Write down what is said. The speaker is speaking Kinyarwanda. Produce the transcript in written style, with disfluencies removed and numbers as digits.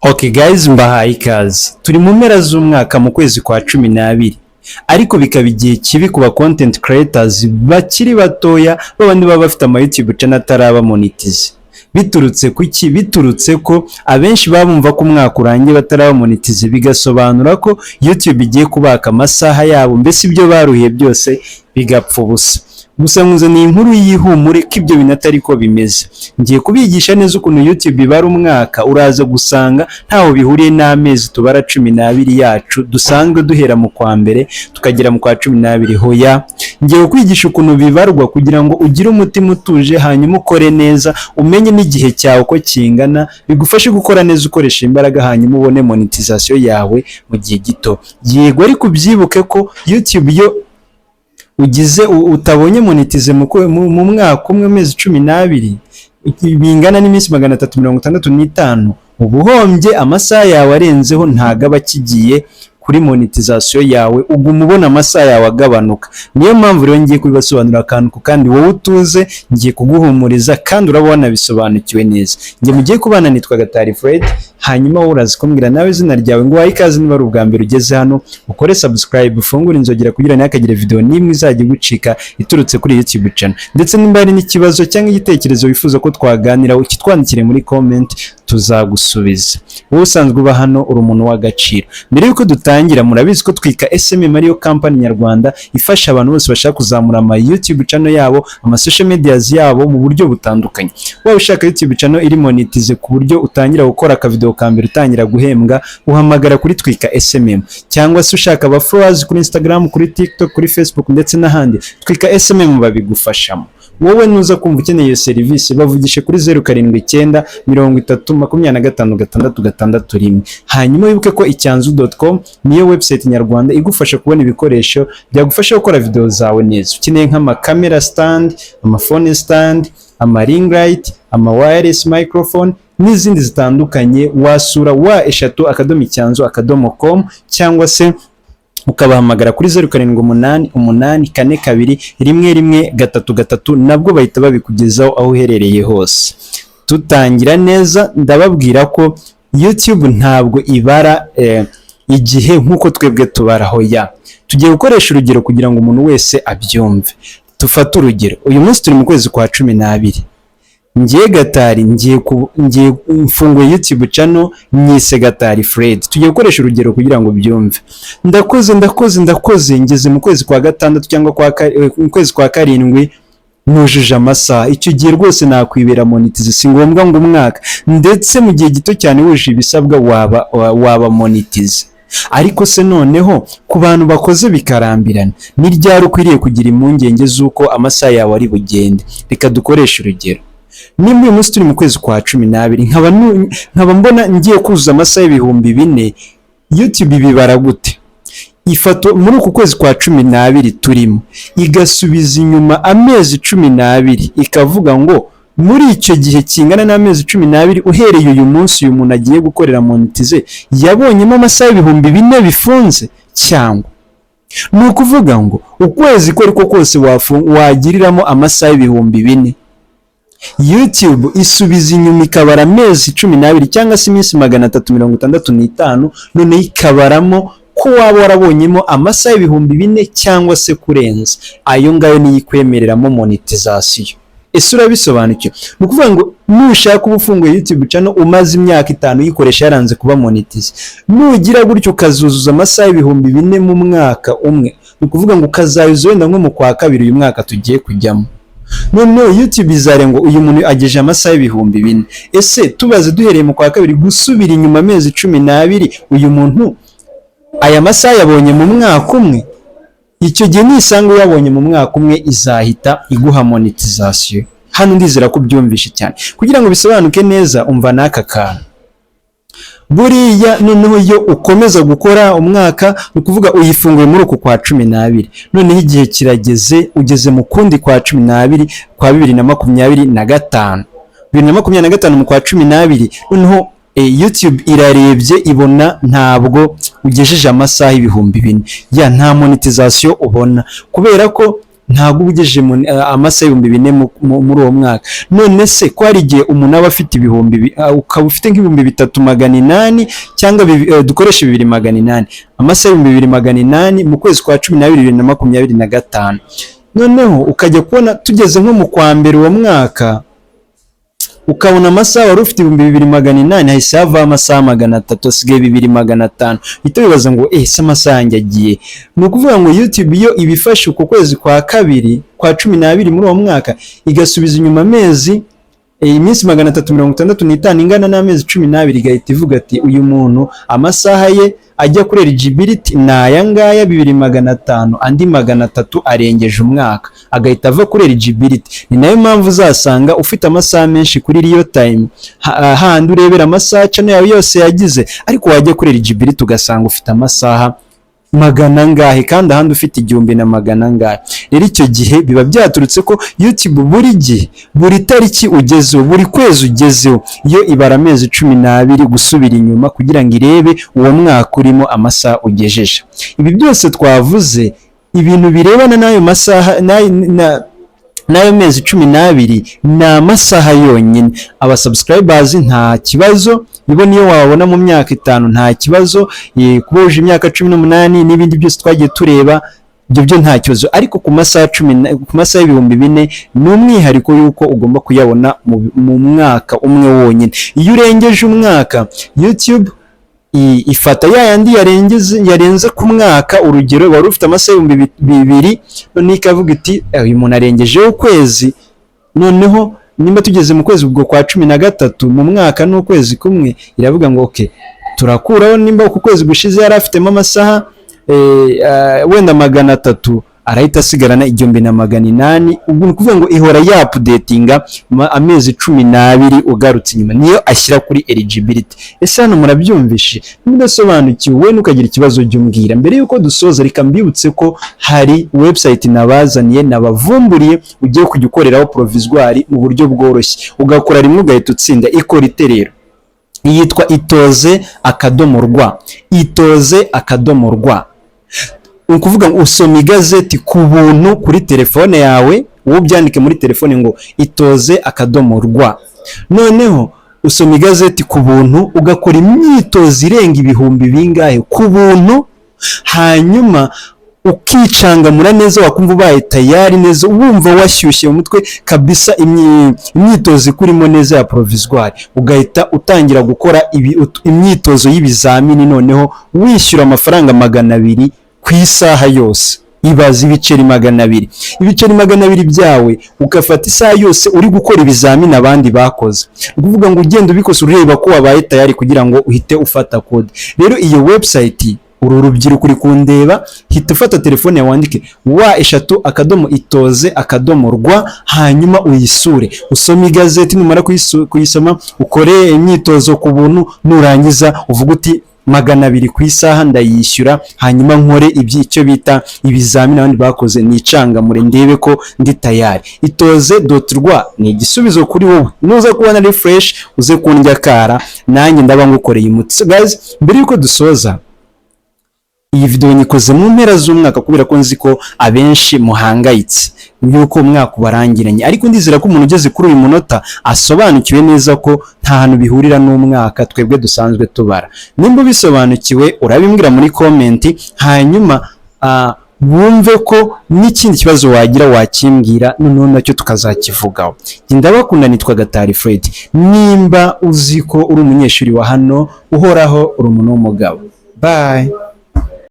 Ok guys, mbahaye ikaze. Turi mu mpera z'umwaka, mu kwezi kwa 12, ariko bikaba igihe kibi ku ba content creators bakiri batoya, babandi baba bafite ama YouTube channel ataraba monetize. Biturutse kuki? Biturutse ko abenshi baba bumva ko umwaka urangiye bataraba monetize, bigasobanura ko YouTube igiye kubaka amasaha yabo, mbese ibyo baruhiye byose bigapfa ubusa. Gusa nkuzaniye inkuru y'ihumure ko ibyo bintu atari ko bimeze. Ngiye kubigisha neza ukuntu YouTube ibara umwaka. Uraza gusanga ntaho bihuriye n'amezi tubara 12 yacu dusanzwe duhera mu kwa mbere tukagera mu kwa 12. Hoya, ngiye kukwigisha ukuntu bibarwa kugira ngo ugire umutima utuje, hanyuma ukore neza, umenye n'igihe cyawe uko kingana, bigufashe gukora neza ukoresha imbaraga, hanyuma ubone monetization yawe mu gihe gito. Yego, ariko ubyibuke ko YouTube iyo ugize utabonye monetize mu mwaka umwe, amezi 12 bingana n'iminsi 365, uba uhombye. Amasaha yawe arenzeho ntago aba akigiye kuri monetization yawe, uguma ubona amasaha yawe agabanuka. Niyo mpamvu rero ngiye kubibasobanurira akantu ku kandi. Wowe utuze, ngiye kuguhumuriza kandi uraba wanabisobanukiwe neza. Njye mugiye kubana nitwa Gatari Fred, hanyuma wowe uraza kumbwira nawe izina ryawe. Ngo uhaye ikaze. Niba ari ubwa mbere ugeze hano, ukore subscribe, ufungure inzogera kugira ntihakagire video n'imwe izajya igucika iturutse kuri YouTube channel. Ndetse nimba hari n'ikibazo cyangwa igitekerezo wifuza ko twaganiraho, ukitwandikire muri comment, tuzagusubiza. Wowe usanzwe uba hano, uri umuntu w'agaciro. Mbere y'uko dutangira, murabizi ko Twika SMM ariyo company nyarwanda ifasha abantu bose bashaka kuzamura ama YouTube channel yabo, ama social medias yabo mu buryo butandukanye. Waba ushaka YouTube channel iri monetize ku buryo utangira gukora akavideo ka mbere utangira guhembwa, uhamagara kuri Twika SMM. Cyangwa se ushaka aba followers kuri Instagram, kuri TikTok, kuri Facebook ndetse n'ahandi, Twika SMM babigufashamo. Wowe nuza kumva ukeneye iyo serivisi, bavugishe kuri 0793025661. Hanyuma wibuke ko icyanzu.com niyo website nyarwanda igufasha kubona ibikoresho byagufasha gukora video zawe neza. Ukeneye nk'ama camera stand, ama phone stand, ama ring light, ama wireless microphone n'izindi zitandukanye, wasura www.icyanzu.com cyangwa se ukabahamagara kuri 0788421133, nabwo bahita babikugezaho aho uherereye hose. Tutangira neza, ndababwira ko YouTube ntabwo ibara igihe nk'uko twebwe tubaraho. Ya, tugiye gukoresha urugero kugira ngo umuntu wese abyumve. Dufate urugero, uyu munsi turi mu kwezi kwa 12. Ngiye Gatari, ngiye mfunguye YouTube channel, nyise Gatari Fred. Tugiye gukoresha urugero kugira ngo ubyumve. Ndakoze, ndakoze, ndakoze, ngeze mu kwezi kwa gatandatu cyangwa mu kwezi kwa karindwi, nujuje amasaha. Icyo gihe rwose nakwibera monetize, si ngombwa ngo umwaka. Ndetse mu gihe gito cyane wujuje ibisabwa waba monetize. Ariko se noneho ku bantu bakoze bikarambirana, ni ryari ukwiriye kugira impungenge z'uko amasaha yawe ari bugende? Reka dukoreshe urugero. Nimba uyu munsi turi mu kwezi kwa 12, nkaba mbona ngiye kuzuza amasaha 4000, YouTube ibibara gute? Ifata muri uku kwezi kwa 12 turimo, igasubiza inyuma amezi 12, ikavuga ngo muri icyo gihe kingana n'amezi 12 uhereye uyu munsi uyu muntu agiye gukorera monetize, yabonyemo amasaha 4000 bifunze. Cyangwa ni ukuvuga ngo ukwezi ko ariko kose wagiriramo amasaha 4000, YouTube isubiza inyuma ikabara amezi 12 cyangwa se iminsi 365, noneho ikabaramo ko waba warabonyemo amasaha 4000 cyangwa se kurenza ayo ngayo, niyo ikwemereramo monetization. Ese urabisobanukiwe? Ni ukuvuga ngo nushaka uba ufunguye YouTube channel, umaze imyaka 5 uyikoresha yaranze kuba monetize, nugira gutyo ukazuzuza amasaha 4000 mu mwaka umwe, ni ukuvuga ngo ukazayuza wenda nko mu kwa kabiri uyu mwaka tugiye kujyamo, noneho YouTube izare ngo uyu muntu ageje amasaha 4000. Ese tubaze duhereye mu kwa kabiri gusubira inyuma amezi 12, uyu muntu aya masaha yabonye mu mwaka umwe? Icyo gihe nisanga uyabonye mu mwaka umwe, izahita iguha monetization. Hano ndizera ko ubyumvishe cyane. Kugira ngo bisobanuke neza, umva n'aka kantu. Buriya noneho iyo ukomeza gukora umwaka, ni ukuvuga uyifunguye muri uku kwa 12, noneho igihe kirageze, ugeze mu kundi kwa 12 kwa 2025, 2025 mu kwa 12, noneho YouTube irarebye ibona ntabwo ugejeje amasaha 4000, ya nta monetization ubona kubera ko Ntabwo uba ugejeje amasaha 4000 muri uwo mwaka. None se ko hari igihe umuntu aba afite ibihumbi ukaba ufite nk'3800 cyangwa dukoreshe 2800, amasaha 2800 mu kwezi kwa 12 2025, noneho ukajya kubona tugeze nko mu kwa mbere uwo mwaka, ukabona amasaha wari ufite 2800 hahise havaho amasaha 300, asigaye 2500. Uhita wibaza ngo: "Ese amasaha yanjye agiye?" Ni ukuvuga ngo YouTube iyo ibifashe uko kwezi kwa kabiri, kwa 12 muri uwo mwaka, igasubiza inyuma amezi, iminsi 365 ingana n'amezi 12, igahita ivuga ati: "Uyu muntu amasaha ye ajya kuri eligibility ni aya ngaya, 2500, andi 300 arengeje umwaka," agahita ava kuri eligibility. Ni nayo mpamvu uzasanga ufite amasaha menshi kuri real time, hahandi urebera amasaha channel yawe yose yagize, ariko wajya kuri eligibility ugasanga ufite amasaha magana angahe kandi ahandi ufite igihumbi na magana angahe. Rero icyo gihe biba byaturutse ko YouTube buri gihe, buri tariki ugezeho, buri kwezi ugezeho, iyo ibara amezi 12 gusubira inyuma kugira ngo irebe uwo mwaka urimo amasaha ugejeje. Ibi byose twavuze, ibintu birebana n'ayo masaha n'ayo mezi 12, ni amasaha yonyine. Aba subscribers nta kibazo, nibo niyo wabona mu myaka 5 nta kibazo, kuba wuje imyaka 18 n'ibindi byose twagiye tureba, ibyo byo nta kibazo. Ariko ku masaha ku masaha 4000 ni umwihariko y'uko ugomba kuyabona mu mwaka umwe wonyine. Iyo urengeje umwaka, YouTube ifata ya yandi yarenze ku mwaka. Urugero, wari ufite amasaha 2000, noneho ikavuga iti: "Uyu muntu arengejeho ukwezi." Noneho nimba tugeze mu kwezi ubwo kwa 13 mu mwaka n'ukwezi kumwe, iravuga ngo: "Okay, turakuraho." Nimba uku kwezi gushize yari afitemo amasaha wenda 300, arahita asigarana 1800. Ubwo ni ukuvuga ngo ihora yaupdatinga amezi 12 ugarutse inyuma, niyo ashyira kuri eligibility. Ese hano murabyumvishe? Niba udasobanukiwe, we ntukagira ikibazo, jya umbwira. Mbere y'uko dusoza, reka mbibutse ko hari website nabazaniye, nabavumburiye, ugiye kujya ukoreraho provisoire mu buryo bworoshye, ugakora rimwe ugahita utsinda. Ikora ite rero? Yitwa itoze.rwa, itoze.rwa. Ni ukuvuga ngo usoma igazeti ku buntu kuri telefone yawe. Wowe ubyandike muri telefone ngo itoze.rwa. Noneho usoma igazeti ku buntu, ugakora imyitozo irenga ibihumbi bingahe ku buntu, hanyuma ukicangamura neza, wakumva ubaye tayari neza, wumva washyushye mu mutwe kabisa, imyitozo ikurimo neza ya provisoire, ugahita utangira gukora imyitozo y'ibizamini, noneho wishyura amafaranga 200 ku isaha yose. Ibaza, ibiceri 200, ibiceri 200 byawe, ugafata isaha yose uri gukora ibizamini abandi bakoze. Ni ukuvuga ngo ugenda ubikosora, ureba ko wabaye tayari kugira ngo uhite ufata kode. Rero iyo website, uru rubyiruko uri kundeba, hita ufata telefone yawe wandike w, itoze.rwa, hanyuma uyisure, usome igazeti. Numara kuyisoma, ukore imyitozo ku buntu. Nurangiza uvuge uti: "200 ku isaha ndayishyura, hanyuma nkore icyo bita ibizamini abandi bakoze, nicangamure ndebe ko ndi tayari." itoze.rwa ni igisubizo kuri wowe. Nuza kubona refresh, uze kundya kara, nanjye ndaba ngukoreye umuti. So guys, mbere yuko dusoza iyi video, nyikoze mu mpera z'umwaka kubera ko nzi ko abenshi muhangayitse yuko umwaka ubarangiranye, ariko ndizera ko umuntu ugeze kuri uyu munota asobanukiwe neza ko nta hantu bihurira n'umwaka twebwe dusanzwe tubara. Nimba ubisobanukiwe, urabimbwira muri comment, hanyuma wumve ko n'ikindi kibazo wagira wakimbwira, noneho nacyo tukazakivugaho. Njye ndabakunda, nitwa Gatari Fred. Nimba uzi ko uri umunyeshuri wa hano uhoraho, uri umuntu w'umugabo. Bye.